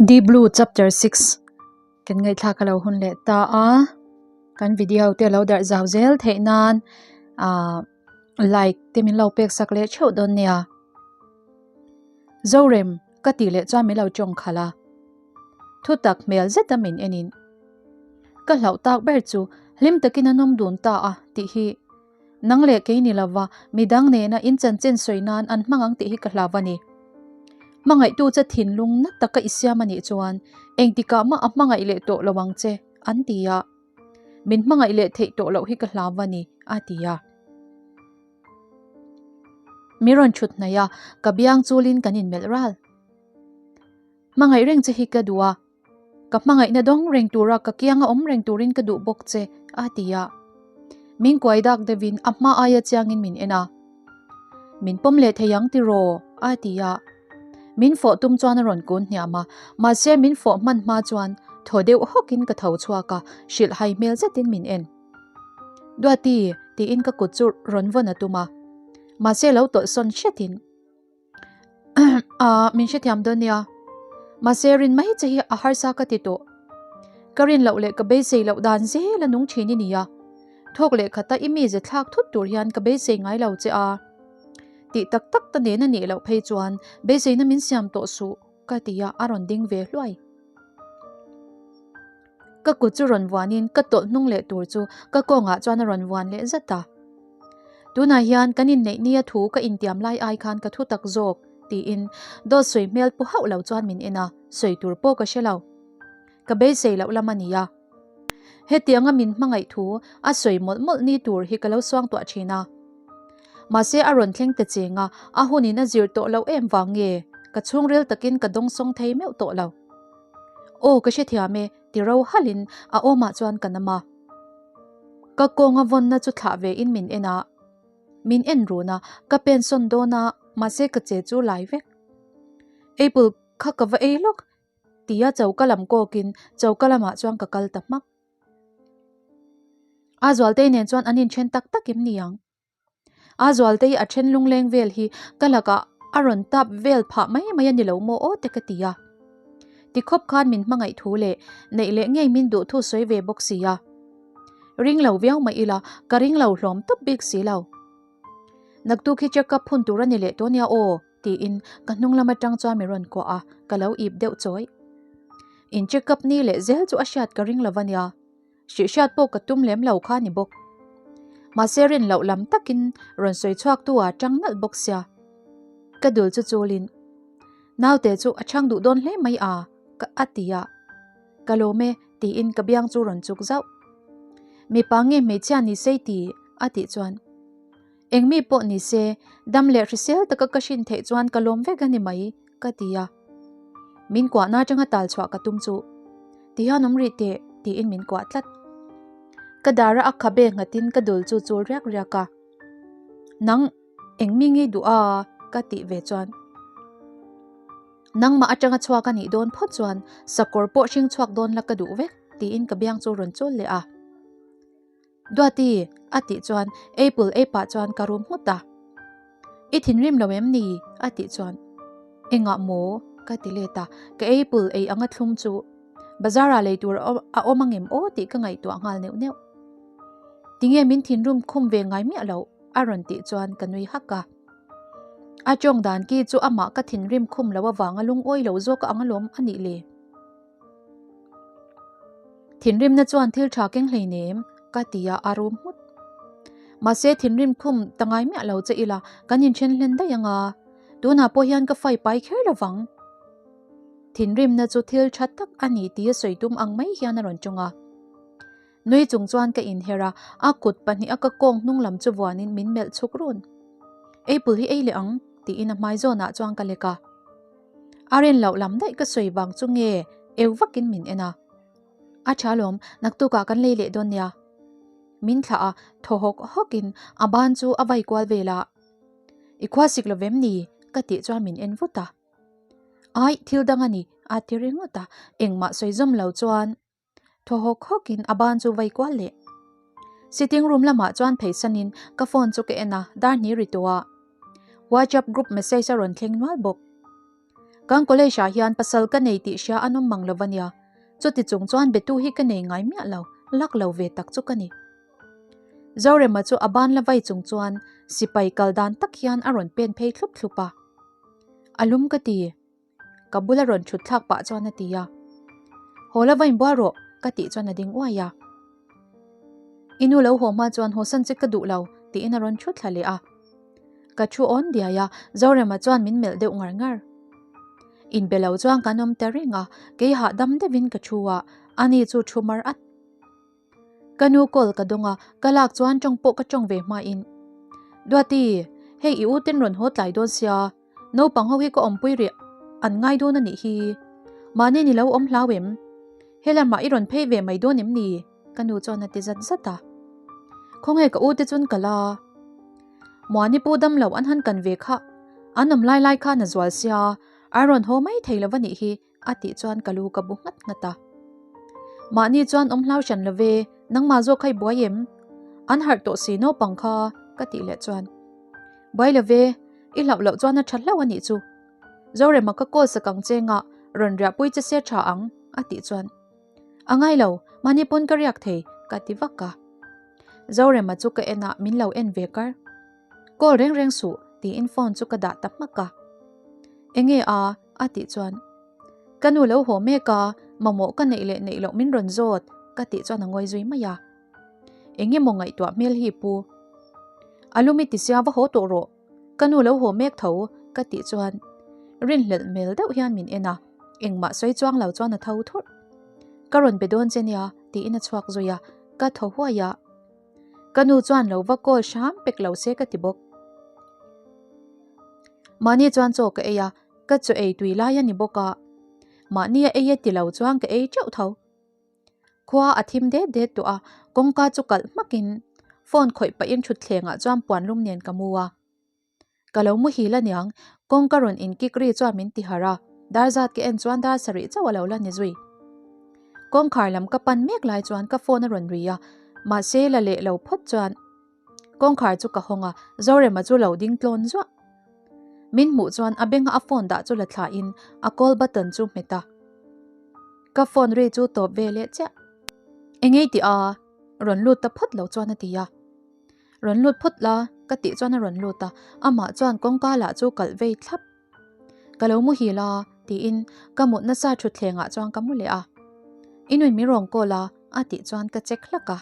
Deep Blue Chapter 6 kan ngaihthlak a lo hun leh ta a kan video te lo darh zau zel theih nan ah like te min lo pek sak leh theuh dawn nia Zorem ka tih leh chuan min lo tawng khalh a thutak hmel zet a min en in ka hlauh tak ber chu hlim takin an awm dun ta a tih hi. Nang leh kei ni lova midang nena in chanchin sawi nan an hmang ang tih hi ka hlau a ni. Hmangaihtu che thinlung na taka i siam a nih chuan engtikah mah a hmangaih leh tawh lo ang che, an ti a. Min hmangaih leh theih tawh loh hi ka hlau a ni, a ti a. Mi rawn thut hnaih a, ka biang chulin kan inmelh ral. Hmangaih reng che hi ka duh a. Ka hmangaihna dawng reng tura ka kianga awm reng turin ka duh bawk che, a ti a. Min kuai dak deuhin a hma aia chiangin min en a. Min pawm leh thei ang tiraw? a ti a. Min fawh tum chuan a rawn kun hniam a, mahse min fawh hman hma chuan thaw deuh hawkin ka tho chhuak a, hrilh hai hmel zetin min en. Duati, tiin ka kut chu rawn vawn a tum a, mahse lo tawlhsawn hretin. Aaa min hrethiam dawn nia mahse rin mai che hi a harsa ka ti tawh ka rin loh leh ka beisei loh dan zel a nung thin i ni a thawk leh khata i mize thlak thut tur hian ka beisei ngai lo che a tih tak tak ta nen a nih loh phei chuan beiseina min siam tawh suh ka ti a a rawn ding ve hluai. Ka kut chu rawn vuanin ka tawlh hnung leh tur chu ka kawngah chuan a rawn vuan leh zat a. Tunah hian kan inneih nia thu ka intiam lai ai khan ka thu tak zawk tiin dawt sawi hmel pu hauh lo chuan min en a, sawi tur pawh ka hre lo. Ka beisei loh lam a ni a. Hetianga min hmangaih thu a sawi mawlh mawlh ni tur hi ka lo suangtuah thin a. Mahse a rawn thleng ta cheng a, a hunin a zir tawh loh em vang nge ka chhungril takin ka dawngsawng thei meuh tawh lo. Aw ka hrethiam e, ti ro halhin a awmah chuan ka nam a. Ka kawnga vawnna chu thlah ve in min en a, min en run a, ka pen sawn dawn a, mahse ka che chu lai vek. Apple kha ka va ei lawk, tia choka lam kawkin choka lamah chuan ka kal ta hmak. A Zualtei nen chuan an inthen tak tak em ni ang? A Zualtei a then lungleng vel hi ka lakah a rawn tap vel phah mai mai a ni lo maw aw te ka ti a. Tikhawp khan min hmangaih thu leh neih leh ngei min duh thu sawi ve bawk si a. Ring lo viau mah ila ka ring lo hlawm tawp bik si lo. Naktuk hi check up hun tur a ni leh tawh nia aw tiin ka hnung lam atang chuan min rawn kuah a, ka lo ip deuh chawi. In check up ni leh zel chu a hriat ka ring lo va nia. Hrihhriat pawh ka tum lem lo kha ni bawk. Mahse rin loh lam takin rawn sawi chhuak tu ah tang nalh bawk sia. Ka dul chu chulin naute chu a chhang duh dawn hle mai a ka a ti a. Ka lawm e tiin ka biang chu rawn chuk zauh. Mipa nge hmeichhia ni sei ti a tih chuan Eng mi pawh ni se dam leh hrisel taka ka hrin theih chuan ka lawm vek a ni mai ka ti a. Min kuahna atanga tal chhuah ka tum chu tihian awm rih teh tiin min kuah tlat. Ka dara a khabe nghatin ka dul chu chul riak riak a. Nang eng mi ngei duh a ka tih ve chuan nangmah atanga chhuak a nih dawn phawt chuan sakawr pawh hring chhuak dawn la ka duh vek tiin ka biang chu rawn chul leh a. Duati, a tih chuan Apple ei pah chuan ka rum nghut a. I thinrim lo em ni? a tih chuan Engah maw? ka ti let a, ka apple ei anga thlum chu bazar ah lei tur a awm angem aw tih ka ngaihtuah nghal neuh neuh. Tinge min thinrim khum ve ngai miah loh? a rawn tih chuan ka nui hak a. A tawng dan ki chu amah ka thinrim khum loh avanga lungawi lo zawk ang alawm a nih le. Thinrimna chuan thil tha keng hleinem ka ti a, a rum nghut. Mahse thinrim khum ta ngai miah lo che ila kan inthen hlen daih anga, tunah pawh hian ka fai pai kher lo vang. Thinrimna chu thil tha tak a ni tia sawi tum ang mai hian a rawn tawng a. Nui chung chuan ka inher a, a kut pahniha ka kawng hnung lam chu vuanin min melh chhuk run. Apple hi ei leh ang tiin a hmai zawnah chuan ka lek a. A rin loh lam daih ka sawi vang chu nge eu vakin min en a. A tha lawm, naktukah kan lei leh dawn nia. Min thlah a, thaw hawk hawkin a ban chu a vai kual vel a. I khua sik lo vem ni? ka tih chuan min en vut a. Aih, thil dang a ni, a ti ringawt a, engmah sawi zawm lo chuan Thaw hawk hawkin a ban chu vai kual leh. Sitting room lamah chuan pheisanin ka phone chu ka en a, dar hnih ri tawh a. WhatsApp group message a rawn thleng nual bawk. Kan college ah hian pasal ka nei tih hria an awm mang lo va nia. Chuti chung chuan betu hi ka nei ngai miah lo, lak lo ve tak chu ka ni. Zorema chu a ban la vai chung chuan sipai kal dan tak hian a rawn pen phei thlup thlup a. A lum ka ti. Ka bula rawn thut thlak pah chuan a ti a. Haw la va inbual rawh ka tih chuan a ding uai a. I nu lo haw hma chuan haw san che ka duh lo tiin a rawn thu thla leh a. Ka thu awn diai a, Zorema chuan min melh deuh ngar ngar. Inbe lo chuan kan awm ta reng a, kei hahdam deuhin ka thu a, ani chu thu mar at. Ka nu call ka dawng a, ka lak chuan tawng pawh ka tawng ve hmain, Duati, hei i u ten rawn haw tlai dawn sia, naupang ho hi ka awmpui rih an ngai dawn a nih hi. Mahni ni lo awm hlau em? Helamah i rawn phei ve mai dawn em ni? Ka nu chuan a ti zat zat a. Khawnge ka u te chuan ka la. Muani pu dam lo an han kan ve kha, an awm lai lai khan a zual sia, a rawn haw mai thei lo a nih hi. A tih chuan ka lu ka bu nghat nghat a. Mahni chuan awm hlau hran love, nangmah zawk kha i buai em? An harh tawh si naupang kha ka tih leh chuan. Buai love, i hlauh loh chuan a tha hlauh a nih chu. Zorema ka call sak ang che ngah, rawn riahpui che se tha ang a tih chuan. A ngai lo, mahni pawn ka riak thei ka ti vak a. Zorema chu ka en a, min lo en ve kar. Call reng reng suh tiin phone chu ka dah ta hmak a. Enge a? A tih chuan, Ka nu lo haw mek a, mamawh ka neih leh neih loh min rawn zawt, ka tih chuan a ngawi zui mai a. Eng emaw ngaihtuah hmel hi pu. A lum i ti sia va haw tawh rawh, ka nu lo haw mek tho, ka tih chuan rinhlelh hmel deuh hian min en a, engmah sawi chuang lo chuan a tho thurh. Ka rawn be dawn che nia, tiin a chhuak zui a, ka thaw huai a. Ka nu chuan lo va call hram pek lo se ka ti bawk. Mahni chuan chaw ka ei a, ka chaw ei tui lai a ni bawk a. Mahni a ei e ti lo chuan ka ei teuh tho. Khua a thim det det tawh a, kawngka chu kalh hmakin phone khawih pahin thutthlengah chuan puan lum nen ka mu a. Ka lo muhil aniang, kawngka rawn inkik ri chuan min ti harh a, dar zat ka en chuan dar sarih chauh a lo la ni zui. Kawngkhar lam ka pan mek lai chuan ka phone a rawn ri a, mahse la leh lo phawt chuan kawngkhar chu ka hawng a, Zorema chu lo ding tlawn zuah. Min hmuh chuan a benga a phone dah chu la thlah in a call button chu hmet a. Ka phone ri chu tawp ve leh chiah. Engei tih a, rawn lut ta phawt lo chuan a ti a. Rawn lut phawt la, ka tih chuan a rawn lut a, amah chuan kawngka lah chu kalh vei thlap. Ka lo muhil a, tiin ka mut nasa thutthlengah chuan ka mu leh a. I nuin min rawn call a, a tih chuan ka check hlak a.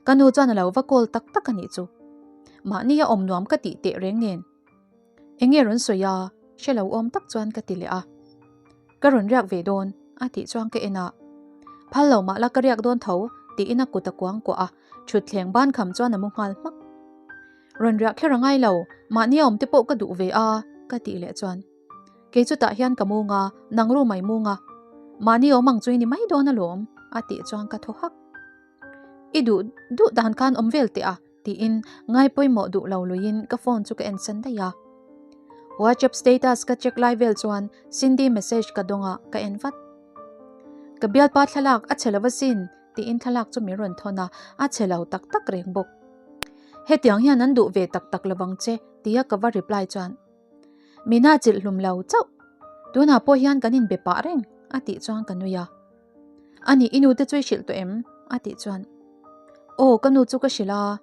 Ka nu chuan a lo va call tak tak a nih chu. Mahni a awm nuam ka tih teh reng nen. Eng nge rawn sawi a, hre lo awm tak chuan ka ti leh a. Ka rawn riak ve dawn, a tih chuan ka en a. Phal lo mah la ka riak dawn tho, tiin a kut a kuang kuah a, thutthleng ban kham chuan a mu nghal hmak. Rawn riah kher a ngai lo, mahni a awm te pawh ka duh ve a, ka tih leh chuan. Kei chutah hian ka mung a, nang ru mai mung a. Mahni awm ang chu i ni mai dawn alawm, a tih chuan ka thaw hak. I duh duh dan khan awm vel teh a, tiin ngai pawimawh duh lo luiin ka phone chu ka en san daih a. WhatsApp status ka check lai vel chuan Cindy message ka dawng a, ka en vat. Ka bialpa thlalak a chhe lo asin, tiin thlalak chu min rawn thawn a, a chhe lo tak tak reng bawk. Hetiang hian an duh ve tak tak lovang che, tia ka va reply chuan. Mina chilh hlum lo chauh. Tunah pawh hian kan inbe pah reng, a tih chuan ka nui a. Ani i nu te chu i hrilh tawh em? a tih chuan. Aw ka nu chu ka hrilh a,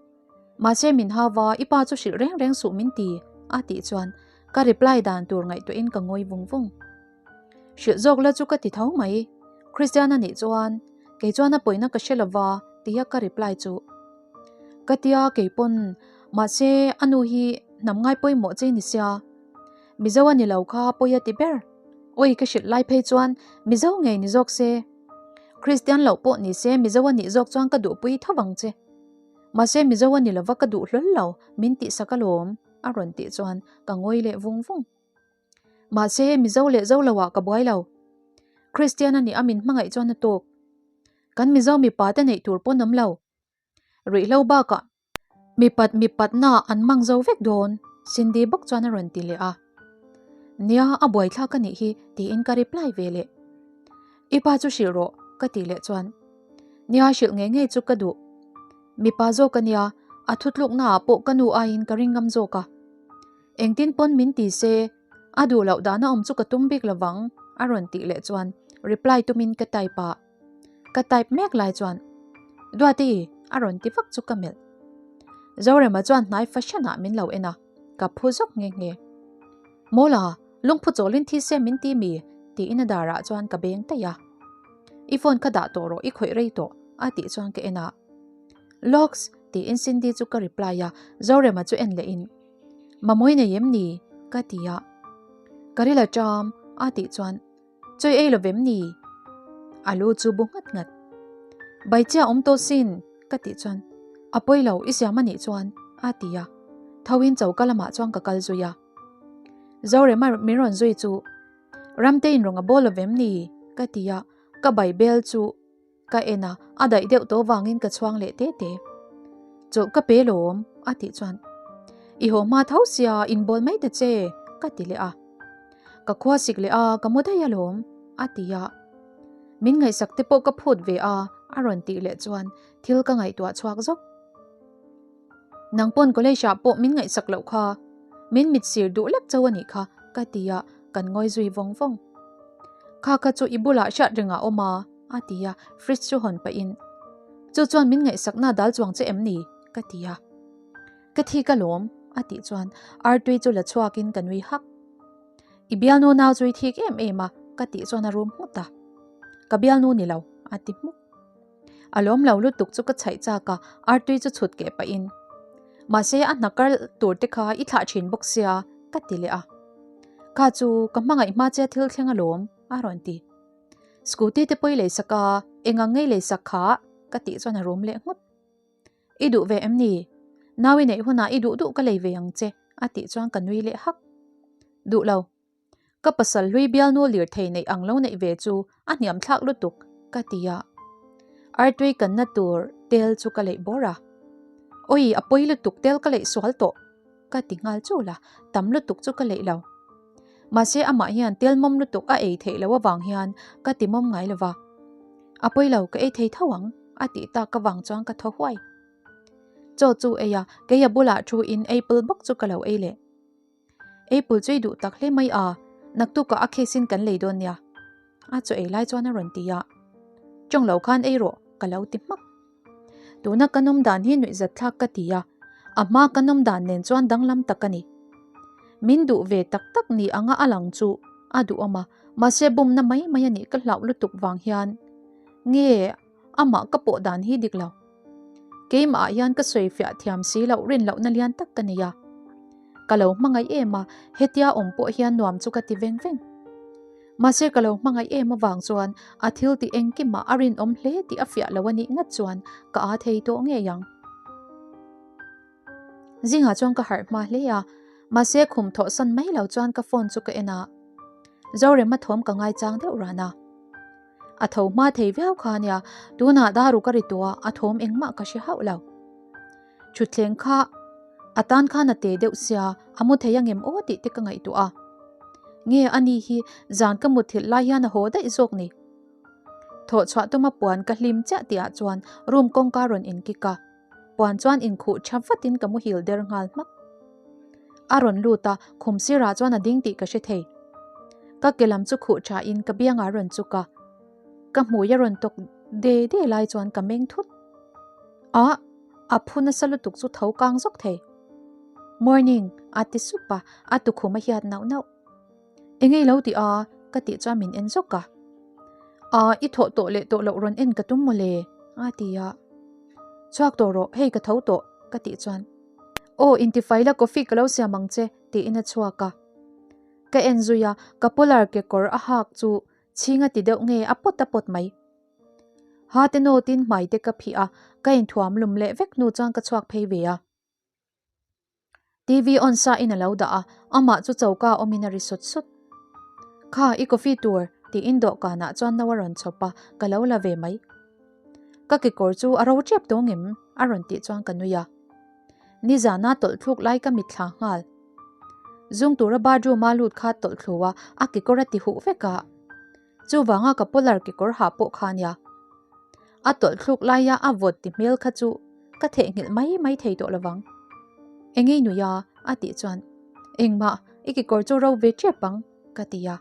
mahse min hau va i pa chu hrilh reng reng suh min ti, a tih chuan ka reply dan tur ngaihtuahin ka ngawi vung vung. Hrilh zawk la chu ka ti tho mai, Christian a nih chuan kei chuan a pawina ka hre lova tia ka reply chu. Ka tia kei pawn mahse a nu hi hnam ngai pawimawh che ni sia, Mizo a ni lo kha pawi a ti ber. Awi ka hrilh lai phei chuan Mizo ngei ni zawk se. Kristian loh pawh ni se Mizo a nih zawk chuan ka duhpui tho vang che. Mahse Mizo a ni lova ka duh hlawl lo min tihsak alawm a rawn tih chuan ka ngawi leh vung vung. Mahse Mizo leh Zo loah ka buai lo. Kristian a nih a min hmangaih chuan a tawk. Kan Mizo mipa te neih tur pawn awm lo. Ruihhlo bakah mipat mipatna an mang zo vek dawn, Cindy bawk chuan a rawn ti leh a. Nia, a buaithlak a nih hi tiin ka reply ve leh. I pa chu hrilh rawh ka tih leh chuan Nia hrilh ngei ngei chu ka duh. Mipa zawk a nia, a thutluknaah pawh ka nu aiin ka ring ngam zawk a. Engtin pawn min ti se. A duh loh dahna awm chu ka tum bik lovang a rawn tih leh chuan reply tumin ka type a. Ka type mek lai chuan Duati a rawn ti vak chu ka melh. Zorema chuan hnai fahranah min lo en a, ka phu zawk nghe nghe. Mawla, lungphu chawlin thi se min ti mi? tiin a darah chuan ka beng taih a. I phone kha dah tawh rawh, i khawih rei tawh a tih chuan ka en a. Lawks tiin Cindy chu ka reply a, Zorema chu en leh in Mamawi nei em ni? ka ti a. Ka ril a ṭam a tih chuan Chawi ei lo vem ni? A lu chu bu nghat nghat. Bai chiah awm tawh sin ka tih chuan A pawi lo i siam a nih chuan a ti a. Tho in choka lamah chuan ka kal zui a. Zorema min rawn zui chu Ramte in rawn a bawl lo vem ni? ka ti a, ka bai bel chu Ka en a, a daih deuh tawh vangin ka chhuang leh te te. Chawlh ka pe lawm, a tih chuan. I haw hma tho sia, inbawl mai ta che, ka ti leh a. Ka khua sik leh a, ka mu daih alawm, a ti a. Min ngaihsak te pawh ka phut ve a, a rawn tih leh chuan thil ka ngaihtuah chhuak zawk. Nang pawn college ah pawh min ngaihsak loh kha, min mit sir duh lek chauh a nih kha, ka ti a, kan ngawi zui vawng vawng. Kha kha chu i bulah hriat rengah awm a, a ti a, fridge chu hawn pahin, Chu chuan min ngaihsakna dal chuang che em ni? ka ti a. Ka thi ka lawm, a tih chuan artui chu la chhuakin ka nui hak. I bialnu nau chu i thik em em a, ka tih chuan a rum nghut a. Ka bialnu ni lo, a ti hmuk. A lawm lo lutuk chu ka chhaih chak a, artui chu chhut keh pahin, Mahse a hna kar tur te kha i thlah thin bawk sia, ka ti leh a. Kha chu ka hmangaih hma che thil thleng alawm, a rawn ti. Scooty te pawh i leisak a, eng ang nge i leisak kha? ka tih chuan a rum leh nghut. I duh ve em ni? Nau i neih hunah i duh duh ka lei ve ang che, a tih chuan ka nui leh hak. Duh lo. Ka pasal hlui bialnu lirthei neih ang lo neih ve chu a hniam thlak lutuk, ka ti a. Artui kanna tur tel chu ka leih bawr a. Awi, a pawi lutuk tel ka leih sual tawh, ka ti nghal chul a, tam lutuk chu ka leih lo. Mahse amah hian tel mawm lutuk a ei theih loh avang hian ka ti mawm ngai lo va. A pawi lo, ka ei thei tho ang, a tih tak avang chuan ka thaw huai. Chaw chu ei a, kei a bulah thu in apple bawk chu ka lo ei leh. Apple chu i duh tak hle mai a, naktukah a case in kan lei dawn nia. A chaw ei lai chuan a rawn ti a. Tawng lo khan ei rawh, ka lo ti hmak. Tuna ka nawm dan hi nuihzat thlak ka ti a, a hma ka nawm dan nen chuan danglam tak a ni. Min duh ve tak tak ni anga a lang chu a duhawm a, mahse bumna mai mai a nih ka hlauh lutuk vang hian nge amah ka pawh dan hi dik lo. Keimah ah hian ka sawi fiah thiam si loh rin lohna lian tak ka nei a. Ka lo hmangaih em a, hetia awm pawh hian nuam chu ka ti veng veng. Mahse ka lo hmangaih em avang chuan a thil tih engkimah a rinawm hle tih a fiah lo a nih ngat chuan ka aa thei tawh ngei ang. Zingah chuan ka harh hma hle a, mahse khum thawhsan mai lo chuan ka phone chu ka en a. Zorema thawm ka ngaichang deuh ran a. A tho hma thei viau kha ania, tunah daru ka ri tawh a, a thawm engmah ka hre hauh lo. Thutthleng kha a tan khan a te deuh sia, a mu thei angem aw tih te ka ngaihtuah a. Nge ani hi zan ka mutthilh lai hian a haw daih zawk ni. Thawh chhuah tuma puan ka hlim chiah tihah chuan room kawngka rawn inkik a. Puan chuan inkhuh tha vatin ka muhil der nghal hmak. A rawn lut a, khum sirah chuan a ding tih ka hre thei. Ka ke lam chu khuh tha in ka biangah a rawn chuk a. Ka hmui a rawn tawk de de lai chuan ka meng thut. Ah! A phu nasa lutuk chu tho kang zawk thei. Morning! a ti sup a, a tukhum a hiat nauh nauh. Engei lo tih a? ka tih chuan min en zawk a. Aa, i thawh tawh leh tawh loh rawn en ka tum mawle, a ti a. Chhuak tawh rawh, hei ka tho tawh, ka tih chuan. Aw, intifai la coffee ka lo siam ang che, tiin a chhuak a. Ka en zui a, ka polar kekawr a hak chu chhing a ti deuh nge a pawt a pawt mai. Ha te nawtin hmai te ka phih a, ka inthuam lum leh vek hnu chuan ka chhuak phei ve a. TV on sa in a lo dah a, amah chu choka awmin a ri sut sut. Kha, i coffee tur, tiin dawhkanah chuan no a rawn chhawp a, ka lo la ve mai. Ka kekawr chu a ro tep tawh ngem? a rawn tih chuan ka nui a. Nizana tawlh thluk lai ka mitthla nghal. Zung tura bathroom a lut kha tawlh thlu a, a kekawr a ti huh vek a. Chuvanga ka polar kekawr ha pawh kha nia. A tawlh thluk laia a vawt ti hmel kha chu ka theihnghilh mai mai thei tawh lovang. Engei nui a? a tih chuan, Engmah, I kekawr chu ro ve tep ang, ka ti a.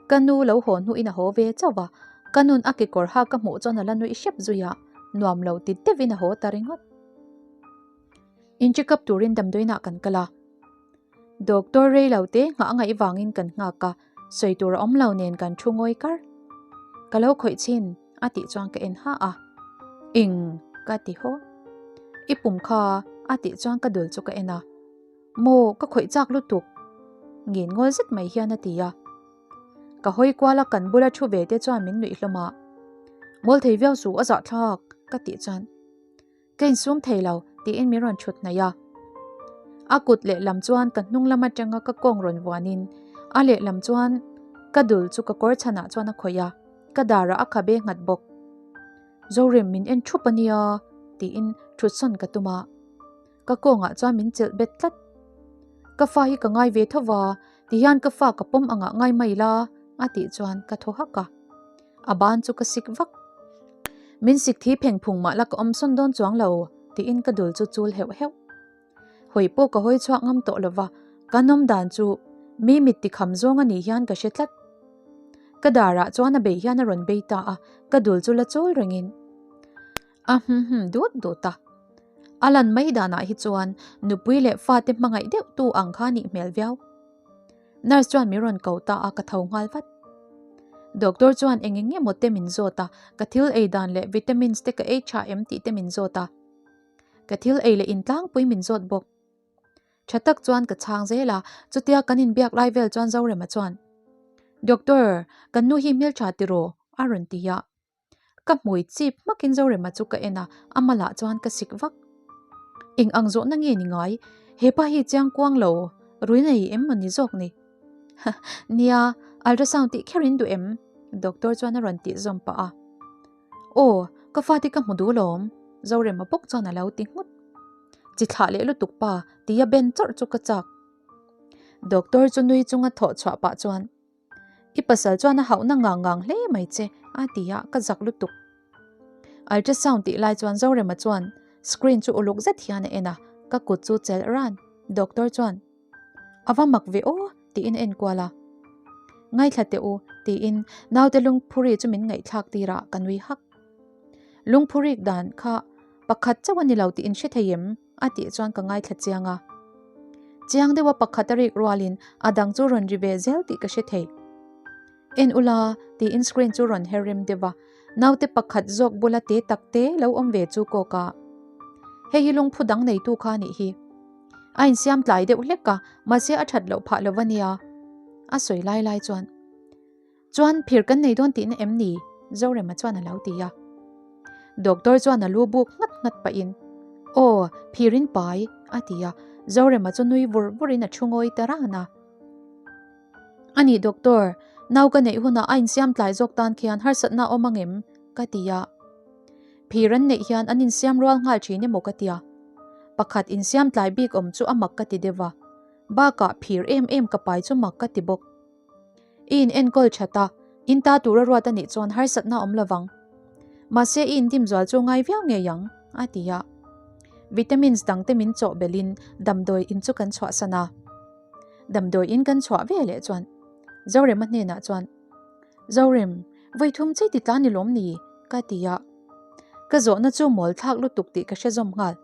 Ka nu lo haw hnuin a haw ve chauh va, ka nun a kekawr hak ka hmuh chuan a la nuih hrep zui a, nuam lo ti deuhin a haw ta ringawt. In check up turin damdawiinah kan kal a. Doctor rei lo te nghah a ngaih vangin kan nghak a, sawi tur a awm lo nen kan thu ngawi kar. Ka lo khawih chhin a tih chuan ka en ha a. Eng ka ti haw. I pum kha a tih chuan ka dul chu ka en a. Maw ka khawih chak lutuk. Ngen ngawl zet mai hian a ti a. Ka hawi kual a kan bula thu ve te chuan min nuih hlawm a. Mawl thei viau suh a zahthlak ka tih chuan. Ka insum thei lo tiin min rawn thut hnaih a. A kut lehlam chuan ka hnung lam atanga ka kawng rawn vuanin a lehlam chuan ka dul chu ka kawr chhanah chuan a khawih a, ka darah a khabe nghat bawk. Zorem min en thup a nia tiin thutsawn ka tum a. Ka kawngah chuan min chelh bet tlat. Ka fa hi ka ngai ve tho va, tihian ka fa ka pawm angah ngai mai la a tih chuan ka thaw hak a. A ban chu ka sik vak. Min sik thi pheng phung mah la ka awm sawn dawn chuang lo tiin ka dul chu chul heuh heuh. Hawi pawh ka hawi chhuak ngam tawh lova, kan awm dan chu mi mit ti kham zawng a nih hian ka hre tlat. Ka darah chuan a bei hian a rawn bei ta a, ka dul chu la chawl rengin. A hum hum dut dut a. A lan mai danah hi chuan nupui leh fate hmangaih deuh tu ang kha nih hmel viau. Nurse chuan min rawn ko ta a, ka tho nghal vat. Doctor chuan eng eng emaw te min zawt a, ka thil ei dan leh vitamins te ka ei tha em tih te min zawt a. Ka thil ei leh intlangpui min zawt bawk. Tha tak chuan ka chhang zel a, chutia kan inbiak lai vel chuan Zorema chuan, Doctor, kan nu hi hmeltha tiraw? a rawn ti a. Ka hmui chip hmakin Zorema chu ka en a, a malah chuan ka sik vak. Eng ang zawhna nge ni ngai? Hepa hi chiang kuang lo rui nei em maw ni zawk ni? Nia, ultrasound tih kher in duh em? Doctor chuan a rawn tih zawm pah a. Aw, ka fate ka hmu duh lawm, Zorema bawk chuan a lo ti nghut. Chi thlah leh lutuk pa, tia ben chawrh chu ka chak. Doctor chu nui chunga thawh chhuah pah chuan. I pasal chuan a hauhna ngang ngang hle mai che a ti a, ka zak lutuk. Ultrasound tih lai chuan Zorema chuan screen chu uluk zet hian a en a, ka kut chu chelh ran. Doctor chuan, A va mak ve aw tiin a en kual a. Ngaithla teh u tiin naute lungphuri chu min ngaihthlak tir a, ka nui hak. Lungphurik dan kha pakhat chauh a ni lo tih in hre thei em? A tih chuan ka ngaithla chiang a. Chiang deuha pakhat a rik rualin a dang chu rawn ri ve zel tih ka hre thei. En ula tiin screen chu rawn her rem deuh a, naute pakhat zawk bula te tak te lo awm ve chu kawk a. Hei hi lungphu dang neitu kha a nih hi. A insiam tlai deuh hlek a, mahse a that loh phah lo a nia. A sawi lai lai chuan. Chuan phir kan nei dawn tihna em ni? Zorema chuan a lo ti a. Doctor chuan a lu buk nghat nghat pahin, Aw, phirin pai, a ti a. Zorema chu nui vur vurin a thu ngawi ta ran a. A nih doctor, nau ka neih hunah a insiam tlai zawk tan khian harsatna a awm ang em? ka ti a. Phir an neih hian an insiam rual nghal thin emaw ka ti a. Pakhat insiam tlai bik awm chu a mak ka ti deuh va. Bakah phir em em ka pai chu mak ka ti bawk. I in enkawl that a, in ta tura ruat a nih chuan harsatna awm lovang. Mahse i indim zual chu ngai viau ngei ang, a ti a. Vitamins dangte min chawh belhin damdawi in chu kan chhuahsan a. Damdawi in kan chhuah ve leh chuan Zorema hnenah chuan, Zorem, vawi thum chei ti tla ni lawm ni? ka ti a. Ka zawhna chu mawl thlak lutuk tih ka hre zawm nghal.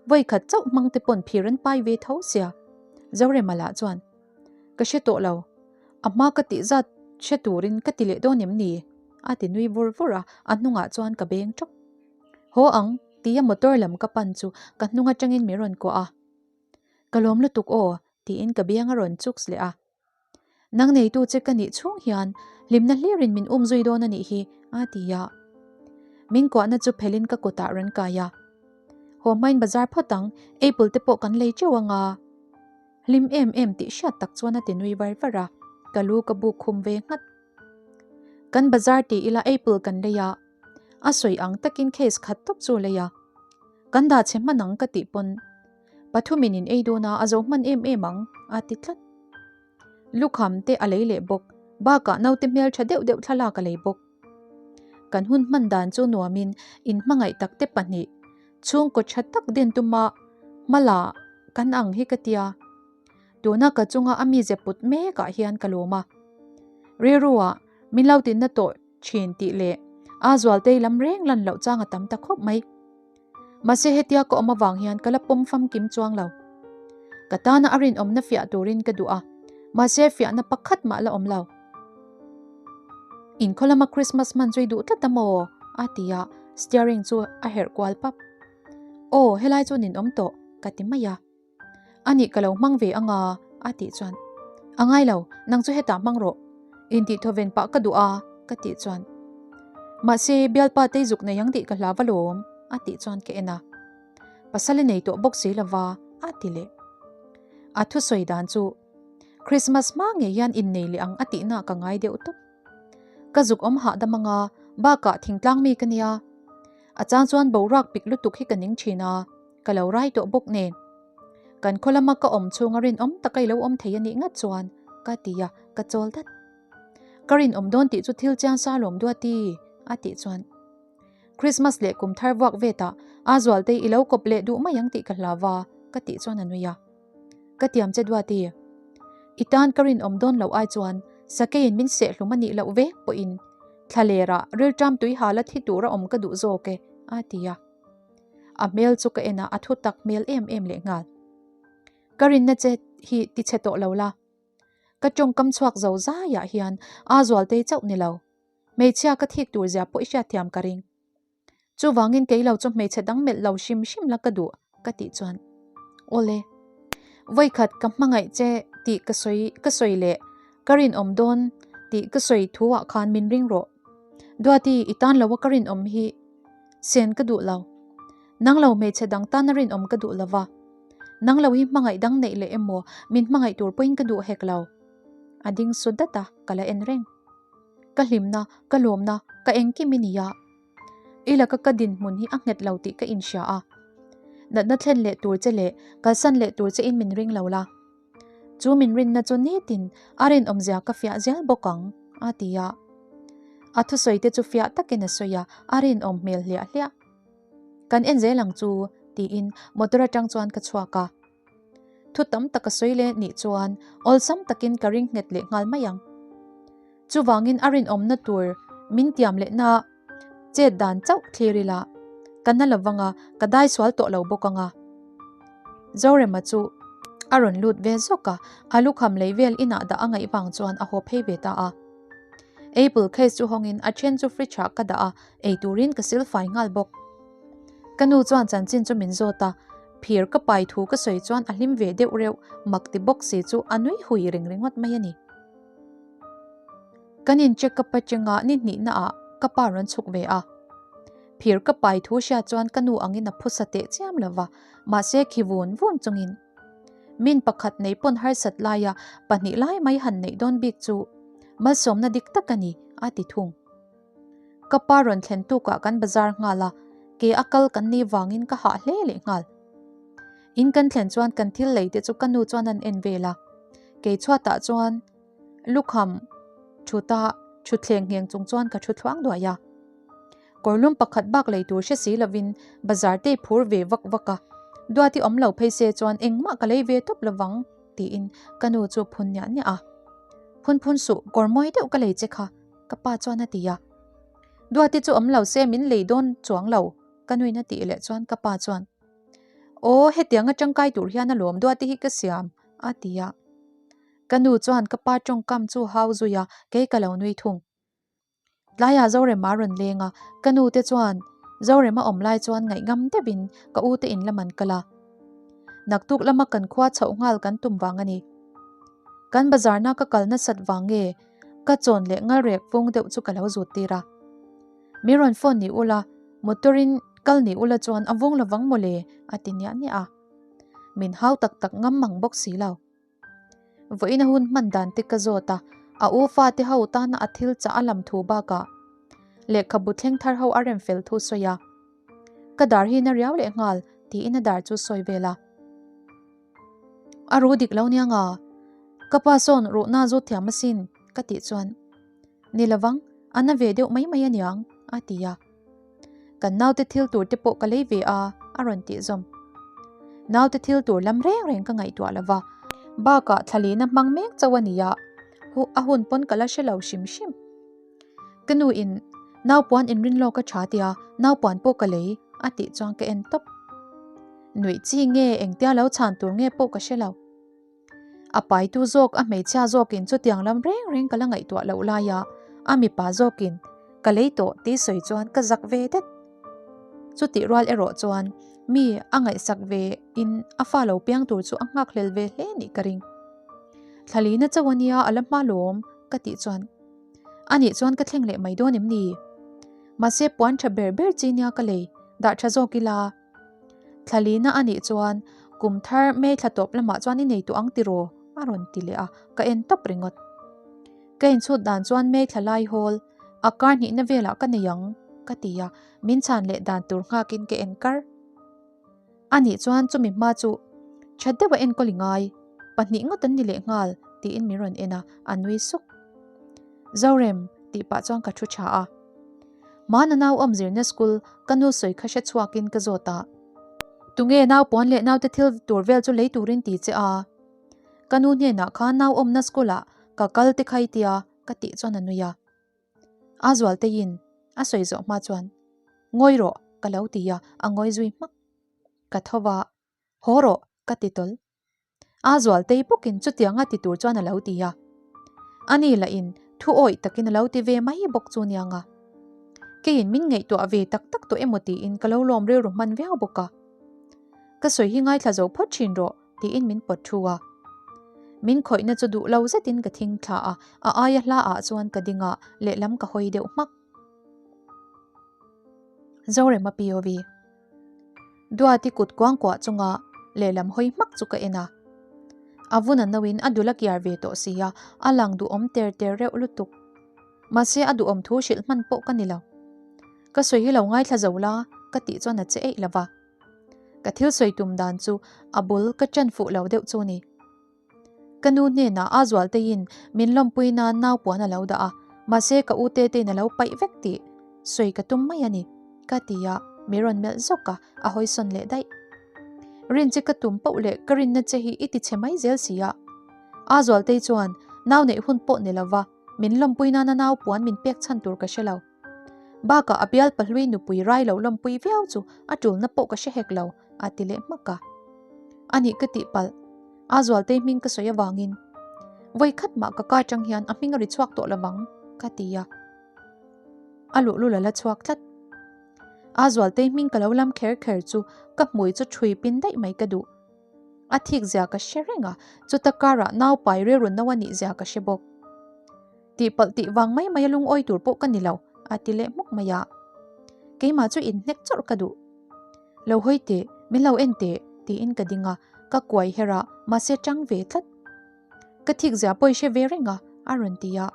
Vawi khat chauh hmang te pawn phir an pai ve tho sia. Zorema lah chuan, Ka hre tawh lo. A hma ka tih zat hre turin ka ti leh dawn em ni? A ti nui vur vur a, a hnungah chuan ka beng tawp. Haw ang, tia motor lam ka pan chu ka hnung atangin min rawn kuah a. Ka lawm lutuk aw, tiin ka biang a rawn chuks leh a. Nang neitu che ka nih chhung hian hlimna hlirin min um zui dawn a nih hi, a ti a. Min kuahna chu phelin ka kutah rawn kai a. Haw hmain bazar phawt ang, apple te pawh kan lei teuh anga. Hlim em em tih hriat tak chuan a ti nui var var a, ka lu ka buk khum ve nghat. Kan bazar ti ila apple kan lei a, a sawi ang takin case khat tawp chu lei a. Kan dah chhe hman ang ka tih pawn pathumin in ei dawn a, a zo hman em em ang a ti tlat. Lukham te a lei leh bawk, bakah naute hmeltha deuh deuh thlalak a lei bawk. Kan hun hman dan chu nuamin inhmangaih takte pahnih Chhungkaw tha tak din tuma hmala kan ang hi ka tia. Tuna ka chunga a mize put mekah hian ka lawm a. Rilruah min lo tinna tawh thin tih leh a zualtei lam reng lan loh chang a tam ta khawp mai. Mahse hetia ka awm avang hian ka la pawm famkim chuang lo. Ka tana a rinawmna fiah turin ka duh a, mahse fiahna pakhat mah la awm lo. Inkhaw lama Christmas hman chu i duh tlat a maw? a ti a, steering chu a herh kual pap. Aw, helai chu ninawm tawh, ka ti mai a. Anih ka lo hmang ve anga a tih chuan A ngai lo, nang chu hetah hmang rawh. Intih thawven pah ka duh a ka tih chuan Mahse, bialpa tei zuk nei ang tih ka hlau alawm a tih chuan ka en a. Pasal i nei tawh bawk si lova a ti leh. A thusawi dan chu Christmas hma ngei hian innei leh ang a tihna ka ngai deuh tawp. Ka zuk awm hahdam anga bakah thingtlang mi ka nia. A chang chuan boruak pik lutuk hi ka ning thin a. Ka lo rai tawh bawk nen. Kan khaw lama ka awm chhunga rinawm taka i lo awm thei a nih ngat chuan ka ti a, ka chawl dat. Ka rinawm dawn tih chu thil chiang sa lawm duati a tih chuan Christmas leh kum thar vuak vetah a zualtei i lo kawp leh duh mai ang tih ka hlau a ka tih chuan a nui a. Ka tiam che duati. I tan ka rinawm dawn loh ai chuan sakeiin min sehhlum a nih loh vek pawhin thlalerah rilṭam tui hala thi tura awm ka duh zawk e a ti a. A hmel chu ka en a, a thu tak hmel em em leh nghal. Ka rinna che hi ti chhe tawh lo la. Ka tawngkam chhuak zo zaiah hian a zualtei chauh ni lo. Hmeichhia ka thik tur zia pawh i hriatthiam ka ring. Chuvangin kei lo chu hmeichhe dang melh lo hrim hrim la ka duh ka tih chuan. Awle. Vawikhat ka hmangaih che tih ka sawi ka sawi leh ka rinawm dawn tih ka sawi thu ah khan min ring rawh. Duati i tan lo a ka rinawm hi Sen ka duh lo. Nang lo hmeichhe dang tana rinawm ka duh lova. Nang lo hi hmangaih dang neih leh emaw min hmangaih tur pawhin ka duh hek lo. A ding su dat a, ka la en reng. Ka hlimna, ka lawmna, ka engkim i ni a. I laka ka dinhmun hi a nghet lo tih ka inhria a. Natna thlen leh tur che leh kalsan leh tur che in min ring lo la. Chu min rinna chu nitin a rinawmzia ka fiah zel bawk ang, a ti a. A thusawi te chu fiah takin a sawi a, a rinawm hmel hliah hliah. Kan en zel ang chu, tiin motor atang chuan ka chhuak a. Thu tam tak a sawi leh nih chuan awlsam takin ka ring nghet leh nghal mai ang. Chuvangin a rinawmna tur min tiam lehna chet dan chauh thlir ila, ka na lovang a, ka dai sual tawh lo bawk ang a. Zorema chu a rawn lut ve zawk a, a lukham lei vel inah dah a ngaih vang chuan a haw phei ve ta a. Apple case chu hawngin a then chu fridge ah ka dah a, ei turin ka sil fai nghal bawk. Ka nu chuan chanchin chu min zawt a, phir ka pai thu ka sawi chuan a hlim ve deuh reuh, mak ti bawk si chu a nui hui ring ringawt mai a ni. Kan in check up atanga ni hnihna ah ka pa rawn chhuk ve a. Phir ka pai thu hriat chuan ka nu angin a phusa teh chiam lo va, mahse khi vun vun chungin. Min pakhat nei pawn harsat laia pahnih lai mai han neih dawn bik chu malsawmna dik tak a ni, a ti thung. Ka pa rawn thlen tukah kan bazar nghal a, ke a kal kan nih vangin ka hah hle leh nghal. In kan thlen chuan kan thil lei te chu ka nu chuan an en vel a, kei chhuatah chuan Lukham thuta thutthleng ngheng chung chuan ka thu thluang duai a. Kawrlum pakhat bak lei tur hre si lovin bazar te phur ve vak vak a, Duati awm lo phei se chuan engmah ka lei ve tawp lovang tiin ka nu chu phun niah niah a. Phun phun suh, kawr mawi deuh ka lei che kha ka pa chuan a ti a. Duati chu awm lo se min lei dawn chuang lo ka nuin a tih leh chuan ka pa chuan Aw hetiang atangkai tur hian alawm Duati hi ka siam a ti a. Ka nu chuan ka pa tawngkam chu hau zui a, kei ka lo nui thung. Tlaiah Zorema rawn leng a, ka nu te chuan Zorema awm lai chuan ngaihngam deuhin ka u te in lam an kal a. Naktuk lama kan khua chhoh nghal kan tum vang a ni. Kan bazarna ka kal nasat vang nge ka chawn leh ngalrek vung deuh chu ka lo zut tir a. Mi rawn phone ni ula, motor in kal ni ula chuan a vung lovang mawle a ti niah niah a. Min hau tak tak ngam mang bawk si lo. Vawiin a hun hman dan te ka zawt a, a u fate ho tana a thil chah a lam thu bakah lehkhabu thleng thar ho a rem fel thu sawi a, Ka dar hi na riau leh nghal tiin a dar chu sawi vel a. A ru dik lo nia nga, ka pa sawn ruhna zawt thiam asin ka tih chuan Ni lovang, a na ve deuh mai mai aniang a ti a. Kan naute thil tur te pawh ka lei ve a, a rawn tih zawm. Naute thil tur lam reng reng ka ngaihtuah lo va. Bakah thlalina hmang mek chauh a nia, a hun pawn ka la hre lo hrim hrim. Ka nu in naupuan inrin lawk a tha tia naupuan pawh ka lei a tih chuan ka en tawp. Nuih chi nge engtia lo chhan tur nge pawh ka hre lo. A paitu zawk a hmeichhia zawkin chutiang lam reng reng ka la ngaihtuah loh laia a mipa zawkin ka lei tawh tih sawi chuan ka zak ve det. Chutih rual erawh chuan mi a ngaihsak ve in a fa lo piang tur chu a nghakhlel ve hle nih ka ring. Thlalina chauh a nia a la hma lawm ka tih chuan Anih chuan ka thleng leh mai dawn em ni? Mahse puan tha ber ber chi nia ka lei, dah tha zawk ila. Thlalina anih chuan kum thar May thla tawp lamah chuan i nei tawh ang tiraw? a rawn ti leh a, ka en tawp ringawt. Ka inchhut dan chuan May thla lai hawl, a kar hnihna velah ka nei ang, ka ti a, min chhan leh dan tur nghakin ka en kar. Anih chuan chumi hma chu tha deuha enkawl i ngai, pahnih ngawt an ni leh nghal tiin min rawn en a, a nui suk. Zorem tih pah chuan ka thu tha a. Mahna nau awm zirna school ka nu sawi kha hre chhuakin ka zawt a. Tunge nau pawn leh naute thil tur vel chu lei turin ti che a? Ka nu hnenah khan nau awmna school ah ka kal te kha i tia ka tih chuan a nui a. A Zualteiin a sawi zawh hma chuan, Ngawi rawh, ka lo ti a, a ngawi zui hmak. Ka tho va, Haw rawh, ka ti tawl. A Zualtei bawkin chutianga ti tur chuan a lo ti a. Ani lahin thu awih takin a lo ti ve mai bawk chu niang a. Keiin min ngaihtuah ve tak tak tawh emaw tiin ka lo lawm rilru hman viau bawk a. Ka sawi hi ngaithla zo phawt thin rawh, tiin min pawt thu a. Min khawihna chu duh lo zetin ka thing thla a, a aia hla ah chuan ka ding a, lehlam ka hawi deuh hmak. Zorema POV. Duati kut kuangkuah chunga lehlam hawi hmak chu ka en a. A vun a no in a dul a kiar ve tawh si a, a lang duhawm ter ter reuh lutuk. Mahse a duhawm thu hrilh hman pawh ka ni lo. Ka sawi hi lo ngaithla zo la, ka tih chuan a che eih lova. Ka thil sawi tum dan chu a bul ka ṭan fuh lo deuh chu ni. Ka nu hnenah a Zualteiin min lawmpui nan nau puan a lo dah a, mahse ka u Tetein a lo paih vek tih sawi ka tum mai a ni, ka ti a, mi rawn melh zawk a, a hawisawn leh daih. Rin che ka tum poh leh ka rinna che hi i ti chhe mai zel si a. A Zualtei chuan nau neih hun pawh ni lova min lawmpui nana nau puan min pek chhan tur ka hre lo. Bakah a bial pahlui nupui rai lo lawmpui viau chu a tulna pawh ka hre hek lo, a ti leh hmak a. Anih ka tih palh, a Zualtei hming ka sawi avangin vawi khat mah ka ka atang hian a hming a ri chhuak tawh lovang, ka ti a. A luhlul a la chhuak tlat. A Zualtei hming ka lo lam kher kher chu ka hmui chu thui pin daih mai ka duh. A thik zia ka hre reng a, chuta karah naupai rilru no a nih zia ka hre bawk. Tihpalh tih vang mai mai a lungawi tur pawh ka ni lo, a ti leh hmuk mai a. Keimah chu inhnek chawrh ka duh. Lo hawi teh, min lo en teh, tiin ka ding a, ka kuai her a, mahse tang ve tlat. Ka thik zia pawh i hre ve reng a, a rawn ti a.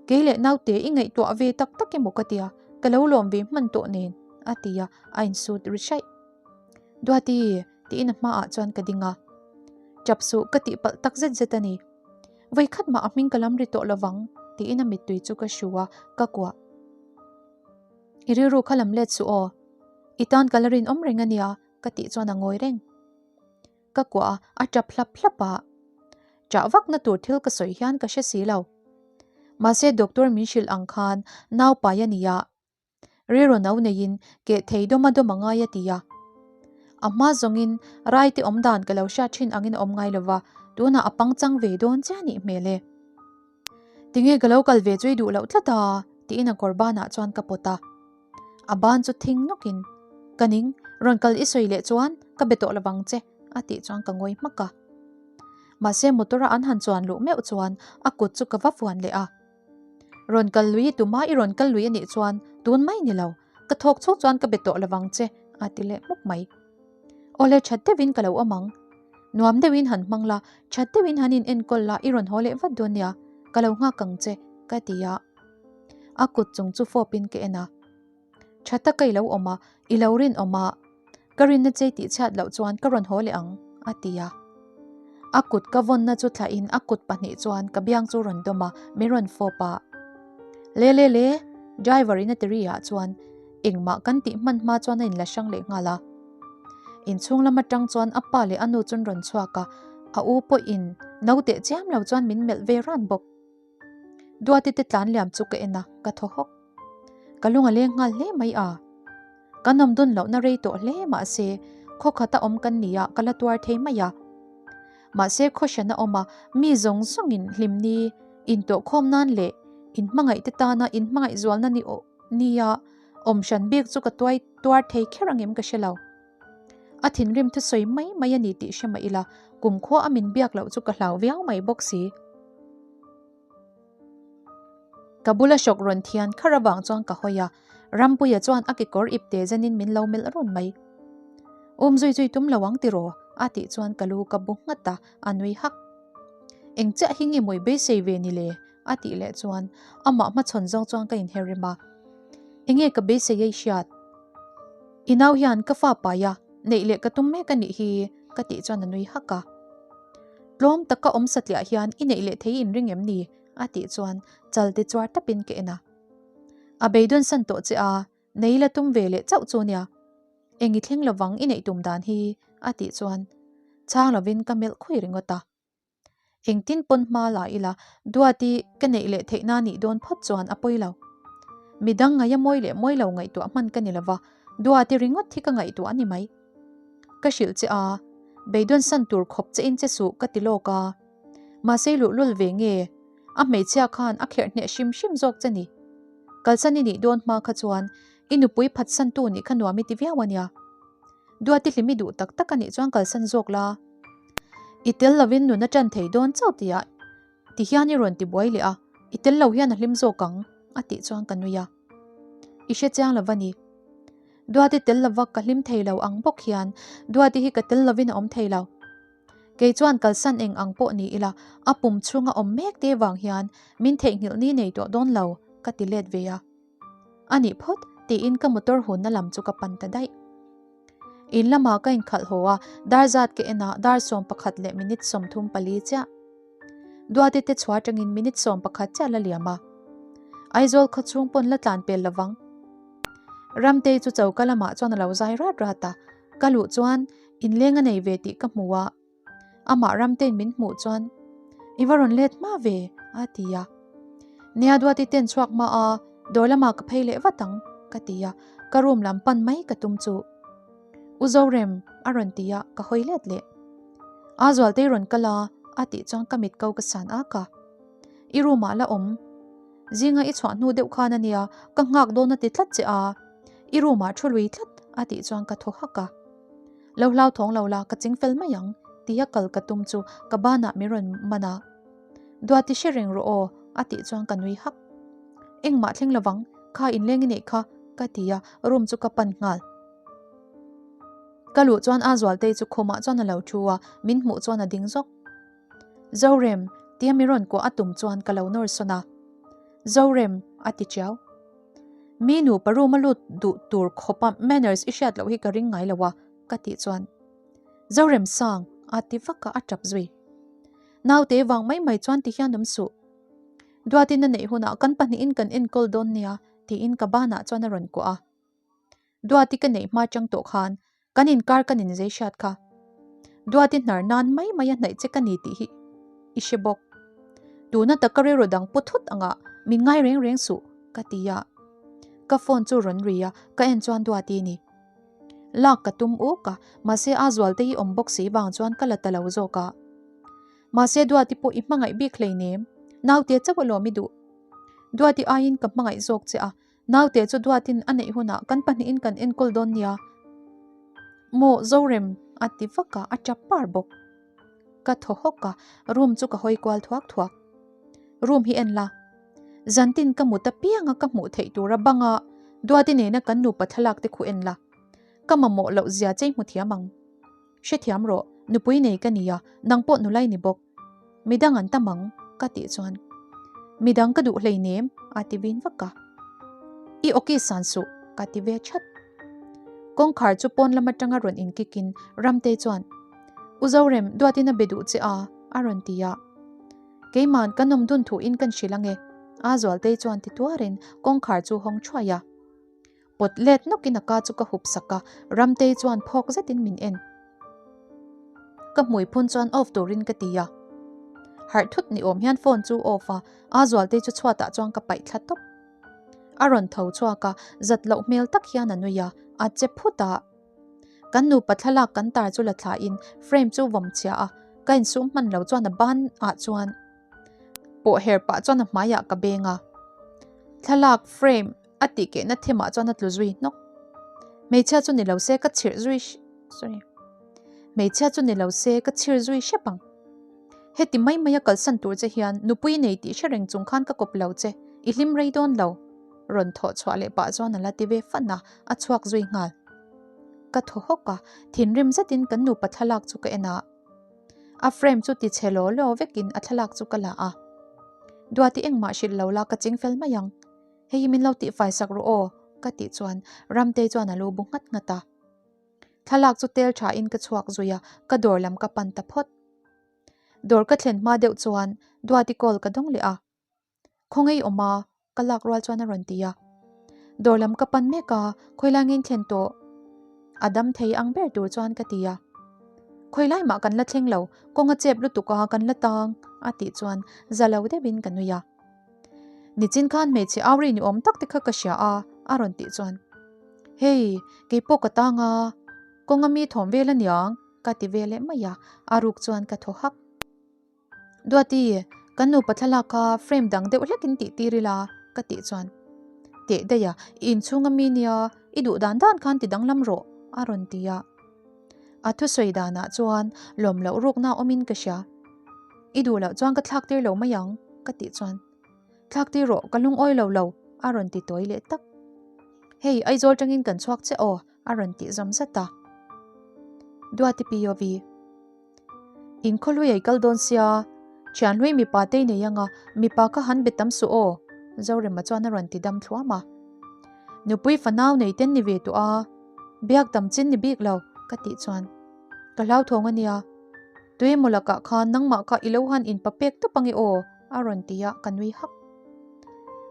Kei leh naute i ngaihtuah ve tak tak emaw ka tia, ka lo lawm ve hman tawh nen, a ti a, a insut ri hraih. Duati, tiin a hmaah chuan ka ding a. Chap suh ka tihpalh tak zet zet a ni. Vawi khat mah a hming ka lam ri tawh lovang, tiin a mittui chu ka hru a, ka kuah. I rilru kha lam let suh aw. I tan ka la rinawm reng a nia, ka tih chuan a ngawi reng. Ka kuah a, a tap hlap hlap a. Chah vakna tur thil ka sawi hian ka hre si lo. Mahse doctor min hrilh ang khan nau pai a nia. Rilru no neiin keh thei dawm a dawm a ngai a ti a. A hma zawngin raite awm dan ka lo hriat thin angin a awm ngai lova, tunah a pangchang ve dawn chiah nih hmel e. Tinge ka lo kal ve chu i duh loh tlat a? tiin a kawr banah chuan ka pawt a. A ban chu thing nawkin, Ka ning, rawn kal i sawi leh chuan ka be tawh lovang che a tih chuan ka ngawi hmak a. Mahse motor a an han chuan luh meuh chuan a kut chu ka va vuan leh a. Rawn kal lui i tuma i rawn kal lui a nih chuan tun mai ni lo, ka thawk chhuk chuan ka be tawh lovang che a ti leh hmuk mai. Awle that deuhin ka lo awm ang. Nuam deuhin han hmang la, that deuhin han in enkawl la i rawn haw leh vat dawn nia, ka lo nghak ang che ka ti a. A kut chung chu fawpin ka en a. Tha taka i lo awm a, i lo rinawm a, ka rinna chei tih chhiat loh chuan ka rawn haw leh ang, a ti a. A kut ka vawnna chu thlahin a kut pahnih chuan ka biang chu rawn dawm a, min rawn fawp a. Le le le, driver in a ti ri ah chuan engmah kan tih hman hma chuan a inla hrang leh nghal a. Inchhung lam atang chuan a pa leh a nu chu an rawn chhuak a, A u pawhin no teh chiam lo chuan min melh ve ran bawk. Duati te tlan liam chu ka en a, ka thaw hawk. Ka lung a leng nghal hle mai a. Kan awm dun lohna rei tawh hle mahse khaw khata awm kan ni a, ka la tuar thei mai a. Mahse khaw hran a awm a, mi zawng zawngin hlimni intawhkhawm nan leh inhmangaih te tana inhmangaih zualna ni nia awm hran bik chu ka tuai tuar thei kher angem ka hre lo. A thinrim thusawi mai mai a ni tih hre mah ila, kumkhua a min biak loh chu ka hlau viau mai bawk si. Ka bula hrawk rawn thian khar avang chuan ka hawi a, Rampuia chuan a kekawr ipte zenin min lo melh run mai. Um zui zui tum lo ang tiraw? a tih chuan ka lu ka bu nghat a, a nui hak. Eng chiah hi nge mawi beisei ve ni le? a tih leh chuan amah hmachhawn zawng chuan ka inher rem a. Enge ka beisei ei hriat? I nau hian ka fa pai a, neih leh ka tum mek a nih hi ka tih chuan a nui hak a. Tlawm taka awm satliah hian i neih leh thei inring em ni? a tih chuan chal ti chuar tapin ka en a. A beidawn san tawh che a, nei la tum ve leh chauh chu nia. Eng i thleng lovang i neih tum dan hi a tih chuan chhang lovin ka melh khui ringawt a. Engtin pawn hma la ila Duati ka neih leh theihna nih dawn phawt chuan a pawi lo. Midang ngaia mawi leh mawi lo ngaihtuah hman ka ni lova, Duati ringawt hi ka ngaihtuah a ni mai. Ka hrilh che a, beidawn san tur khawp che in che suh ka ti lawk a. Mahse luhlul ve nge, a hmeichhia khan a kherh hneh hrim hrim zawk che ni. Kalsan i nih dawn hma kha chuan i nupui phatsantu nih kha nuam i ti viau a nia. Duati hlim i duh tak tak a nih chuan kalsan zawk la. I tel lovin nun a tan thei dawn chauh tihah ti hian i rawn ti buai leh a, i tel lo hian a hlim zawk ang a tih chuan ka nui a. I hre chiang lo va ni. Duati tel lova ka hlim thei lo ang bawk hian Duati hi ka tel lovin a awm thei lo. Kei chuan kalsan eng ang pawh ni ila a pum chhunga awm mek te vang hian min theihnghilh ni nei tawh dawn lo ka ti let ve a. A nih phawt tiin ka motor hunna lam chu ka pan ta daih. In lamah ka inkhalh haw a, dar zat ka en a, dar 11 leh minute 34 chiah. Duati te chhuah atangin minute 11 chiah la liam a. Aizawl khaw chhung pawn la tlan pel lovang. Ramtei chu choka lamah chuan a lo zai rat rat a, ka luh chuan inleng a nei ve tih ka hmu a. Amah Ramtein min hmuh chuan, I va rawn let hma ve, a ti a. Nia Duati ten chhuak hma a, dawr lamah ka phei leh vat ang, ka ti a, ka room lam pan mai ka tum chu. U Zorem, a rawn ti a, ka hawi let leh. A Zualtei rawn kal a, a tih chuan ka mit ko ka san ak a. I room ah la awm. Zinga i chhuah hnu deuh khan a nia, ka nghak dawn a ti tlat che a. I room ah thu lui tlat, a tih chuan ka thaw hak a. Lo hlau thawng lo la, ka ching fel mai ang, tia kal ka tum chu ka banah min rawn man a. Duati hre reng rawh aw, a tih chuan ka nui hak. Engmah thleng lovang, kha inleng i neih kha, ka ti a, room chu ka pan nghal. Ka luh chuan a Zualtei chu khumah chuan a lo thu a, min hmuh chuan a ding zawk. Zorem, tia min rawn kuah a tum chuan ka lo nawr sawn a. Zorem, a ti chiau. Mi nupa room a lut duh tur khawpa manners i hriat loh hi ka ring ngai lo a, ka tih chuan Zoremsang a ti vak a, a tap zui. Naute vang mai mai chuan ti hian awm suh. Duatin a neih hunah kan pahnihin kan enkawl dawn nia tiin ka banah chuan a rawn kuah a. Duati ka neih hma chang tawh khan kan inkar kan inzei hriat kha. Duati hnar nan mai mai a hnaih che ka ni tih hi i hre bawk. Tuna taka rilru dang pu thut angah min ngai reng reng suh ka ti a. Ka phone chu rawn ri a, ka en chuan Duati ni. Lak ka tum uk a, mahse a zualte hi awm bawk si vang chuan ka la ta lo zawk a. Mahse Duati pawh i hmangaih bik hleinem, naute chauh alawm i duh. Duati aiin ka hmangaih zawk che a, Naute chu duatin a neih hunah kan pahnihin kan enkawl dawn nia. Maw Zorem a ti vak a, a tap par bawk. Ka thaw hawk a, room chu ka hawi kual thuak thuak. Room hi en la. Zantin ka mut apiang a ka hmuh theih tura banga Duati nena kan nupa thlalak te khu en la. Ka mamawh loh zia chei hmu thiam ang. Hrethiam rawh, nupui nei ka nia, nang pawh nulai ni bawk. Midang an tam ang, ka tih chuan. Midang ka duh hleinem, a ti vin vak a. I awki san suh, ka ti ve chat. Kawngkhar chu pawn lam atanga rawn inkikin Ramtei chuan, U Zorem, Duatin a be duh che a, a rawn ti a. Keiman kan awm dun thuin kan hrilh ange, a Zualtei chuan ti tuarin kawngkhar chu hawng thuai a. Pawt let nawkin a ka chu ka hup sak a, Ramtei chuan phawk zetin min en. Ka hmui phun chuan off turin ka ti a. Harh thut ni awm hian phone chu off a, a Zualtei chu chhuatah chuan ka paih thla tawp. A rawn tho chhuak a, zat loh hmel tak hian a nui a, a che phut a. Kan nupa thlalak kan tar chu la thlain frame chu vawm chhia a, ka insum hman lo chuan a ban ah chuan pawh her pah chuan a hmaiah ka beng a. Thlalak frame a tih kehna thimah chuan a tlu zui hnawk. Hmeichhia chu ni lo se ka chhirh zui sorry hmeichhia chu ni lo se ka chhir zui hrep ang. Heti mai mai a kalsan tur che hian nupui nei tih hre reng chung khan ka kawp lo che, i hlim rei dawn lo. Rawn thawh chhuah leh pah chuan a la ti ve fan a, a chhuak zui nghal. Ka thaw hawk a, thinrim zetin kan nupa thlalak chu ka en a. A frame chu ti chhe law law vekin a thlalak chu ka la a. Duati engmah hrilh lo la ka ching fel mai ang. Hei hi min lo tihfai sak rawh aw, ka tih chuan Ramtei chuan a lo bu nghat nghat a. Thlalak chu tel thain ka chhuak zui a, ka dawr lam ka pan ta phawt. Dawr ka thlen hma deuh chuan Duati call ka dawng leh a. Khawngaih awm a, ka lak rual chuan a rawn ti a. Dawr lam ka pan mek a, khawilai nge in thlen tawh? A dam thei ang ber tur chuan ka ti a. Khawilai mah kan la thleng lo, kawng a chep lutuk a, kan la tang, a tih chuan za lo deuhin ka nui a. Nichin khan hmeichhe auri ni awm tak te kha ka hria a, a rawn tih chuan, Hei, kei pawh ka tang a, kawng a mi thawm vel aniang, ka ti ve leh mai a, a ruk chuan ka thaw hak. Duati, kan nupa thlalak kha frame dang deuh hlekin tih tir ila, ka tih chuan, Teh daih a, i inchhung a mi nia, i duh dan dan khan ti danglam rawh, a rawn ti a. A thusawi danah chuan lawm loh rukna awmin ka hria. I duh loh chuan ka thlak tir lo mai ang, ka tih chuan, Thlak tir rawh, ka lungawi lo lo, a rawn ti tawi leh tak. Hei, Aizawl tangin kan chhuak che aw, a rawn tih zawm zat a. Duati POV. In khawhlui ei kal dawn sia, thianhlui mipa te i nei anga, mipa kha han be tam suh aw, Zorema chuan a rawn ti dam thluam a. Nupui fanau nei ten ni ve tawh a, biak tam chin ni bik lo, ka tih chuan ka hlauthawng a nia. Tuemaw lakah khan nangmah kha i lo han inpa pek tawp ange aw, a rawn ti a, ka nui hak.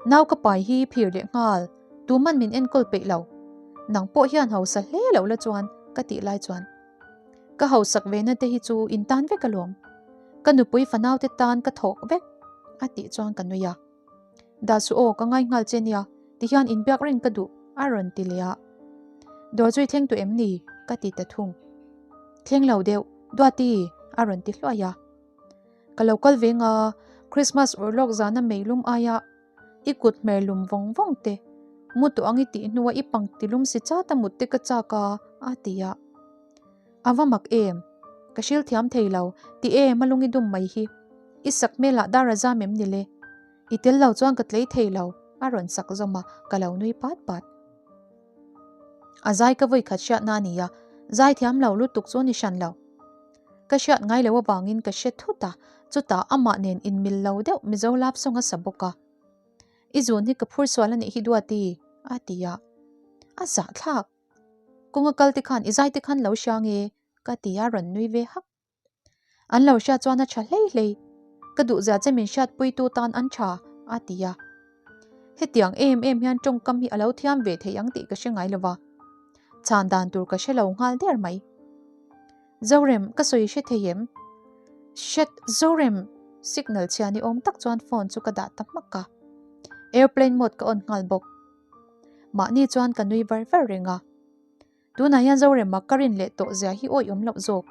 Nau ka pai hi phir leh nghal, tuman min enkawl peih lo. Nang pawh hian hausa hle loh la chuan, ka tih lai chuan. Ka hausak ve na te hi chu in tan vek alawm. Ka nupui fanau te tan ka thawk vek, a tih chuan ka nui a. Dah suh aw, ka ngai nghal che nia, tihian inbiak reng ka duh, a rawn ti leh a. Dawr chu i thleng tawh em ni? ka ti ta thung. Thleng lo deuh, Duati, a rawn ti hluai a. Ka lo kal ve nga, Christmas urlawk zana meilum aia i kut hmer lum vawng vawng te, mu tawh ang i tih hnua i pang tilum si chat a mut te ka chak a, a ti a. A va mak em? Ka hril thiam thei lo, ti em a lung i dum mai hi. I sak hmelah dar a zam em ni le? I tel lo chuan ka tlei thei lo, a rawn sak zawm a, ka lo nui pat pat. A zai ka vawi khat hriatna a ni a, zai thiam lo lutuk chu ni hran lo. Ka hriat ngai lo avangin ka hre thut a, chutah amah nen inmil lo deuh Mizo lap sawng a sa bawk a. I zun hi ka phur sual a nih hi Duati, a ti a. A zahthlak! Kawnga kal te khan i zai te khan lo hria nge? ka ti a rawn nui ve hak. An lo hriat chuan a tha hlei hlei. Ka duhzia che min hriatpuitu tan an tha, a ti a. Hetiang em em hian tawngkam hi a lo thiam ve thei ang tih ka hre ngai lo va. Chhan dan tur ka hre lo nghal der mai. Zorem, ka sawi hre thei em? Hret, Zorem! Signal chhia ni awm tak chuan phone chu ka dah ta hmak a. Airplane mode ka on nghal bawk. Mahni chuan ka nui var var reng a. Tunah hian Zorema ka rin leh tawh zia hi awih awm loh zawk.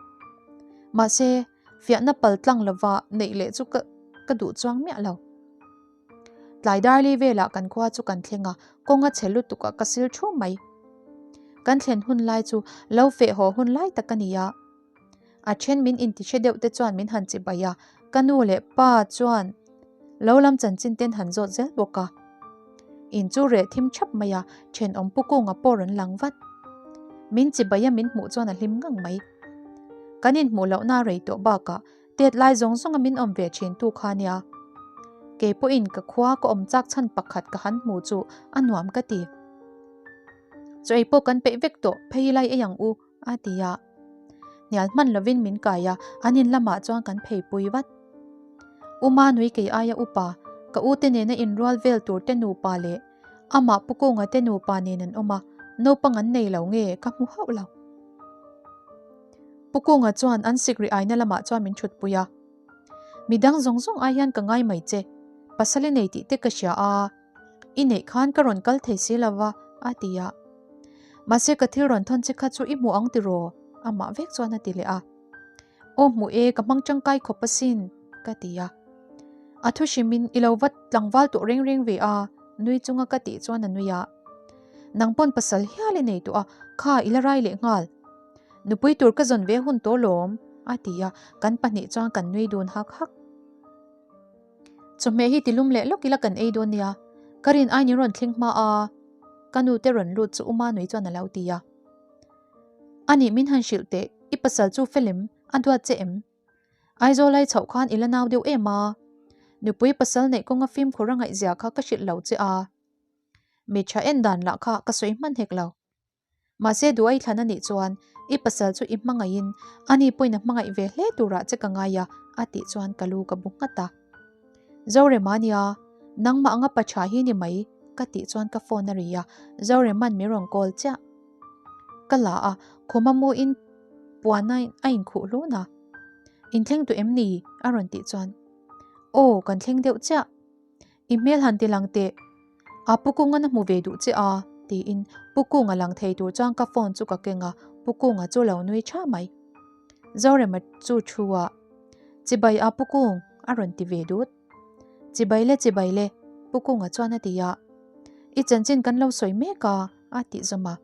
Mahse, fiahna pal tlang lova neih leh chu ka ka duh chuang miah lo. Tlai darli velah kan khua chu kan thleng a, kawng a chhe lutuk a ka sil thu mai. Kan thlen hun lai chu lo feh haw hun lai tak a ni a. A then min intihre deuh te chuan min han chibai a, ka nu leh pa chuan lo lam chanchin ten han zawt zel bawk a. In chu reh thim thap mai a, thenawm pu kunga pawh rawn lang vat. Min chibai a min hmuh chuan a hlim ngang mai. Kan inhmuh lohna a rei tawh bakah tet lai zawng zawnga min awm ve thin tu kha nia. Kei pawhin ka khua ka awm chak chhan pakhat ka han hmu chu a nuam ka ti. Chaw ei pawh kan peih vek tawh, phei lai ei ang u. A ti a. Hnial hman lovin min kai a, an in lamah chuan kan phei pui vat. U Manui kei aia upa, ka u te nena inrual vel tur te nupa leh amah Pu Kunga te nupa nen an awm a, naupang an nei lo nge ka hmu hauh lo. Pu Kunga chuan an sikri aina lamah chuan min thutpui a. Midang zawng zawng ai hian ka ngai mai che, pasal i nei tih te ka hria a, i neih khan ka rawn kal thei si lo va, a ti a. Mahse ka thil rawn thawn che kha chu i hmu ang tiraw? Amah vek chuan a ti leh a. Aw hmu e, ka hmang tangkai khawp asin, ka ti a. A thu hrimin i lo va tlangval tawh reng reng ve a, nui chunga ka tih chuan a nui a. Nang pawn pasal hial i nei tawh a, kha i la rai leh nghal. Nupui tur ka zawn ve hun tawh lawm, a ti a, kan pahnih chuan kan nui dun hak hak. Chawhmeh hi tilum leh lawk ila kan ei dawn nia, ka rin ain in rawn thleng hma a, ka nu te rawn lut chu Uma nui chuan a lo ti a. A nih min han hrilh teh, i pasal chu fel em, a duat che em? Aizawl ai chhoh khan i la nau deuh em a? Nupui pasal neih kawnga fimkhur a ngaihzia kha ka hrilh lo che a, mi tha en dan lah kha ka sawi hman hek lo. Mahse duh a i thlan a nih chuan i pasal chu i hmangaihin ani pawhin a hmangaih ve hle turah che ka ngai a, a tih chuan ka lu ka bu nghat a. Zorema nia, nangmah anga pa tha hi ni mai, ka tih chuan ka phone a ri a, Zoreman min rawn call chiah. Ka la a, khuma muin puan a a inkhuh hlun a. In thleng duh em ni? a rawn tih chuan, Aw, kan thleng deuh chiah. I hmel han ti lang teh. A Pu Kunga na hmu ve duh che a, tiin Pu Kunga lang thei tur chuan ka phone chu ka keng a, Pu Kunga chu lo nui tha mai. Zorema chu thu a, Chibai a Pu Kung, a rawn ti ve dut. Chibai le chibai le, Pu Kunga chuan a ti a. I chanchin kan lo sawi mek a, a tih zawm a.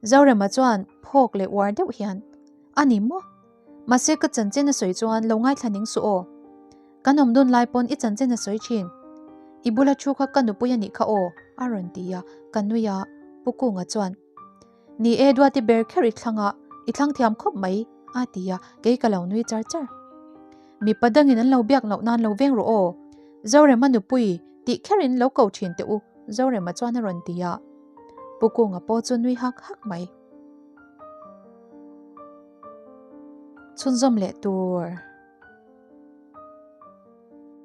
Zorema chuan phawk leh uar deuh hian, A ni maw? Mahse ka chanchin a sawi chuan lo ngaithla ning suh aw. Kan awm dun lai pawn i chanchin a sawi thin. I bula thu kha ka nupui a nih kha aw, a rawn ti a, ka nui a, Pu Kunga chuan, Ni e Duati ber kher i thlang a, i thlang thiam khawp mai, a ti a, kei ka lo nui char char. Mipa dangin an lo biak loh nan lo veng rawh aw. Zorema nupui tih kherin lo ko thin teh u, Zorema chuan a rawn ti a. Pu Kunga pawh chu nui hak hak mai. Chhunzawm leh tur.